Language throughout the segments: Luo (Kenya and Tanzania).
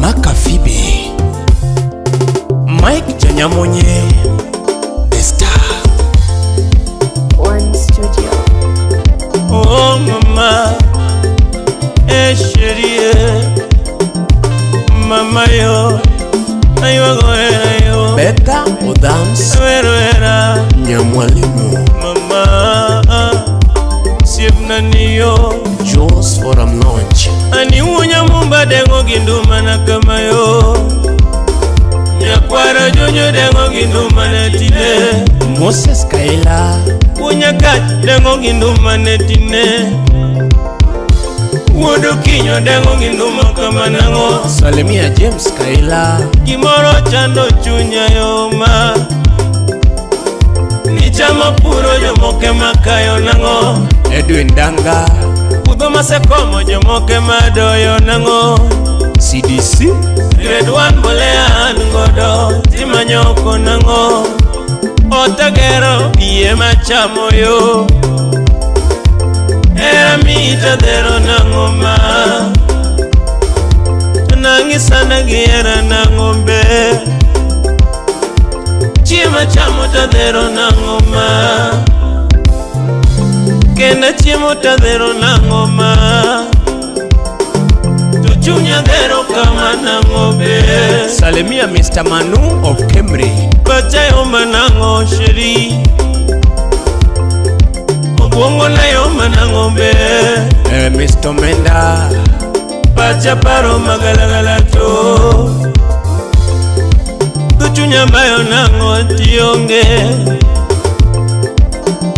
Maka Phoebe, Mike Janyamonye, The Star. One Studio. Oh mama, eh chérie, mama yo, aywago yo, Betha Odhams wero era, Nyamwalimu, mama, siepna ni yo, Jules Forum Launch, ani wuonya mumba dengo gi nduma na kama yo, nyakwara jonyo dengo gi nduma ne tine, Moses Kaila, wuonya kach dengo gi nduma ne tine, wuod okinyo dengo gi nduma kama nang'o. Salimia James Kaila, Gimoro chando chunya yoma. Nichamo puro jomoko ema kayo nang'o. Edwin Danga, Puodho masekomo jomoko ema doyo nang'o. CDC, Grade one mbolea an godo timanyo oko nang'o. Otagero yie machamo yo. Era mita dhero nang'o ma. Nang'isana gi hera nang'o be. Chiemo chamo tadhero nang'o ma. Kenda chiemo tadhero nang'o ma. To chunya dhero kama nang'o be. Salimia Mr. Manu of Kemri, Pacha yoma nang'o chérie. Obwongo na yoma nang'o be. Mr. Menda, Pacha paro magalagala to. Dho chunya bayo nang'o tionge.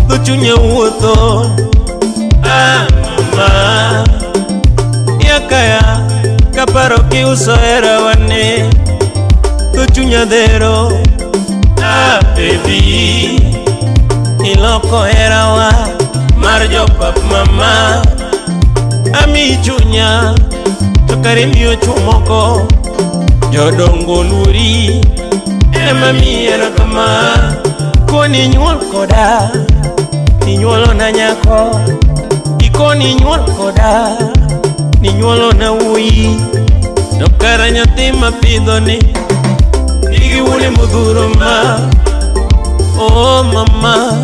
Dho chunya wuotho. Ah mama. Yakaya kaparo kiuso hera wane. Dho chunya dhero. Ah baby. Iloko herawa mar jopap mama. Ami chunya to kare miyo chuo moko. Jodongo luori ema miyi kama. Koni nyuol koda, ninyuolo na nyako. Ikoni nyuol koda, ninyuolo na wuoyi. To kara nyathi mapidho ni nigi wuone modhuro ma. Oh mama,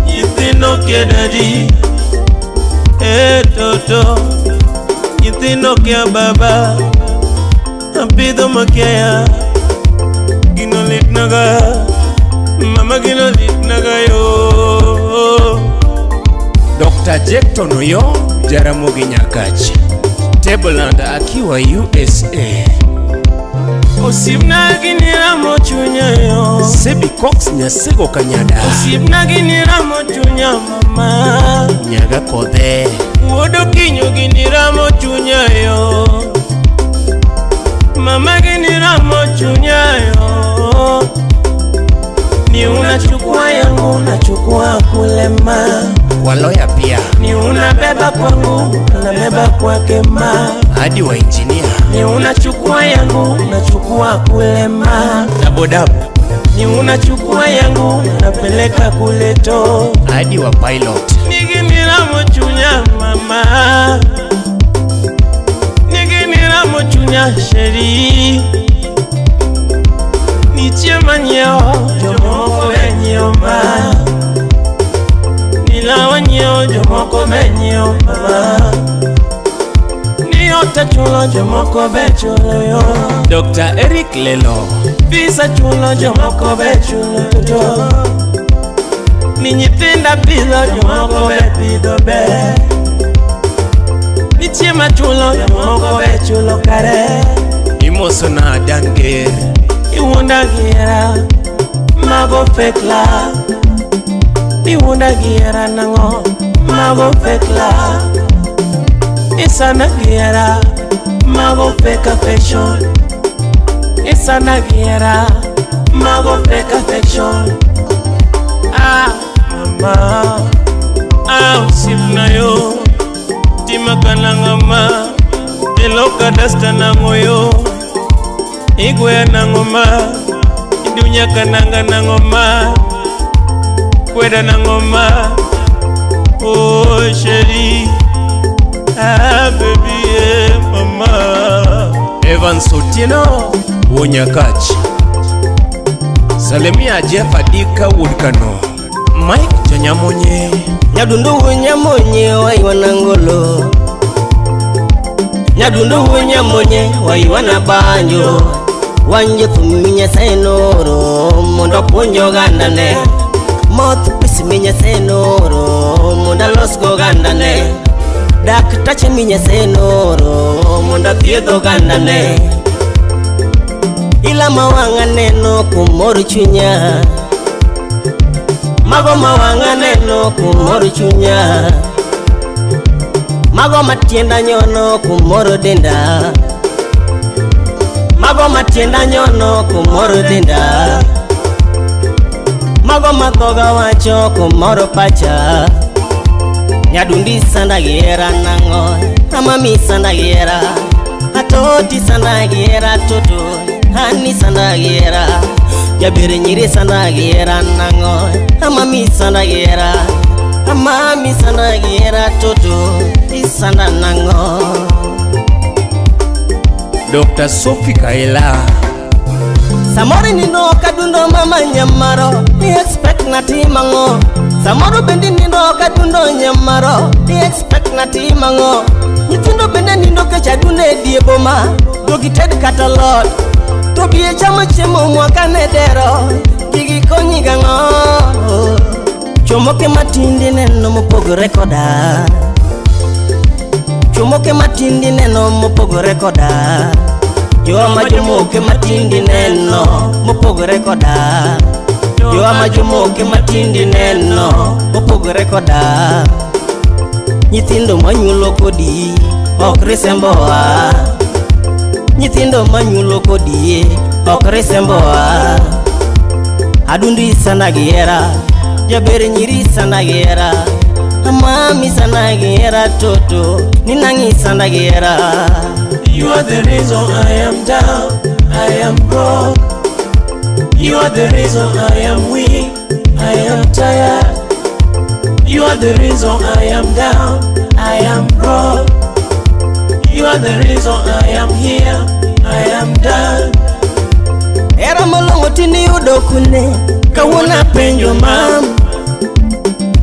nyithindo kia daddy. Eh toto, nyithindo kia baba. Apidho makiaya, gino litnaga. Mama gino litnaga yo. Dr. Jackton Oyo, Jaramogi Nyakach, Tableland akiwa USA, Osiepna gini ramo chunya yo. Sebi Cox Nyasego Kanyada, Osiepna gini ramo chunya mama. Nyaga Kodhe, Wuod Okinyo gini ramo chunya yo. Mama gini ramo chunya yo. Ni unachukua yangu unachukua kulema. Waloya pia, Ni unabeba kwangu unabeba kwake ma. Hadi wa engineer, Ni unachukua yangu unachukua kulema. Dabodabo, Ni unachukua yangu unapeleka kuleto. Hadi wa pilot, Nigi niramo chunya mama. Nigi niramo chunya chérie. Nitie manyiewo jomoko be nyiewo ma. Nilawa nyiewo jomoko be nyiewo mama. Ni ot achulo jomoko be chulo yo. Dr. Eric Lelo, Visa chulo jomoko be chulo to. Ni nyithinda pidho jomoko be pidho be. Nitie machulo jomoko be chulo kare. Imoso na Dan Ger, Iwuonda gi hera mago fake love. Iwuonda gi hera nang'o mago fake love. Isana gi hera mago fake affection. Isana gi hera mago fake affection. Ah mama, ah osiepna yo, tima kanang'ama, iloka dasta nang'o yo, igweya nang'o ma, idunya kananga nang'o ma, kweda nang'o ma, oh chérie, ah baby, eh, mama. Evans Otieno Wuonyakach. Salimia Jeff Adika wuod Kano. Mike Janyamonye. Nyadundu nyamonye waiwa ngolo. Nyadundu nyamonye waiwa na banjo. Wanjo thum Nyasaye nooro mondo apuonj ogandane. Mouthpiece mi Nyasaye nooro mondo alos go ogandane. Daktache mi Nyasaye nooro mondo athiedh ogandane. Ila ma wang'a neno kumor chunya. Mago ma wang'a neno kumor chunya. Mago matienda nyono kumoro denda. Mago matienda nyono kumoro denda. Mago madhoga wacho kumoro pacha. Nyadundi sanda giera nang'o, amami sanda giera. Atoti sanda giera toto, hani sanda giera. Jaber nyiri sanda giera nang'o, amami sanda giera. Amami sanda giera toto, isanda nang'o. Dr. Sophie Kaela. Samoro nindo kadundo mama nyamaro, I expect natim ang'o? Samoro bende nindo kadundo nyamaro, I expect natim ang'o? Nyithindo bende nindo kech adundo e die boma, duogi ted kata lot. To bi chamo chiemo mwakane dero, gigi konyi gang'o? Chomoke matindi neno mopogore koda. Chomoke matindi neno mopogore koda. Jowa jomoke matindi neno mopogore koda. Jowa jomoke matindi neno mopogore koda. Nyithindo manyuolo kodi ok risembowa. Nyithindo manyuolo kodi ok risembowa. Adundi sana giera, jaber nyiri sana giera. Mami sana giera toto, ninangi sana giera. You are the reason I am down, I am broke. You are the reason I am weak, I am tired. You are the reason I am down, I am broke. You are the reason I am here, I am done. Hera malong'o tinde yudo kune, kawuono apenjo mam.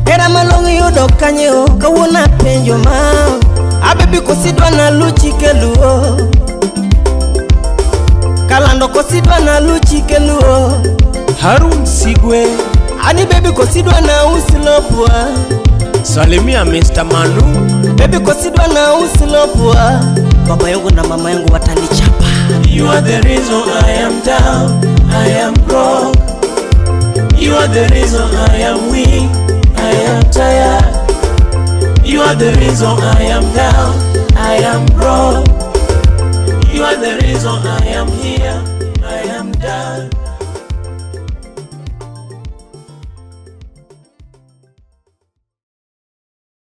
Hera malong'o yudo kanye o, kawuono apenjo mam. Abebi kosidwa na luchi keluo. Kalando kosidwa na luchi keluo. Harun Sigwe. Ani baby kosidwa na usilopwa. Salimia Mr. Manu. Baby kosidwa na usilopwa. Baba yangu na mama yangu watanichapa. You are the reason I am down, I am broke. You are the reason I am weak, I am tired. You are the reason I am down, I am broke. You are the reason I am here, I am done.